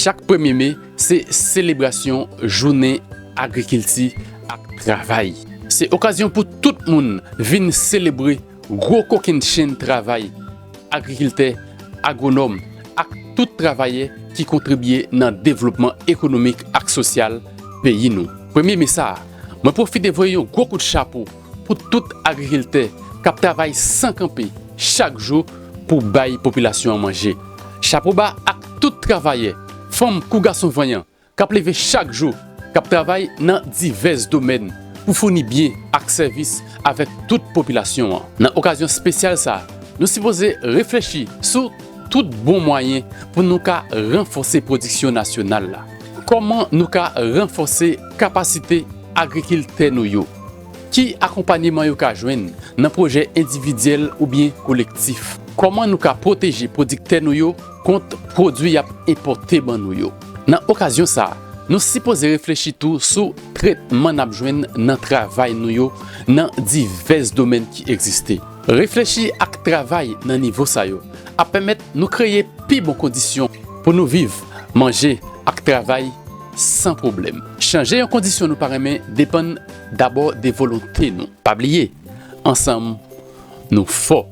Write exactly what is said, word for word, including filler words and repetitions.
Chak premye me se selebrasyon jounen agrikilti ak travay. Se okazyon pou tout moun vin selebre gwo kokenn chenn travay agrikiltè, agwonòm ak tout travayè ki kontribye nan devlopman ekonomik ak sosyal peyi nou. Premye me sa a, mwen pwofite voye yon gwo kout chapo pou tout agrikiltè k ap travay san kanpe chak jou pou bay popilasyon an manje. Chapo ba ak tout travayè, fanm kou gason vanyan, k ap leve chak jou, k ap travay nan divès domèn pou founi byen ak sèvis avèk tout popilasyon an. Nan okazyon espesyal sa a, nou sipoze reflechi sou tout bon mwayen pou nou ka ranfòse pwodiksyon nasyonal la. Kòman nou ka ranfòse kapasite agrikiltè nou yo? Ki akonpanyeman yo ka jwenn nan pwojè endividyèl oubyen kolektif? Kòman nou ka pwoteje pwodiktè nou yo kont pwodui y ap enpòte ban nou yo? Nan okazyon sa a, nou sipoze reflechi tou sou tretman n ap jwenn nan travay nou yo nan divès domèn ki egziste. Reflechi ak travay nan nivo sa yo ap pèmèt nou kreye pi bon kondisyon pou nou viv, manje ak travay san pwoblèm. Chanje yon kondisyon nou pa renmen depann dabò de volonte nou. Pa bliye, ansanm, nou fò.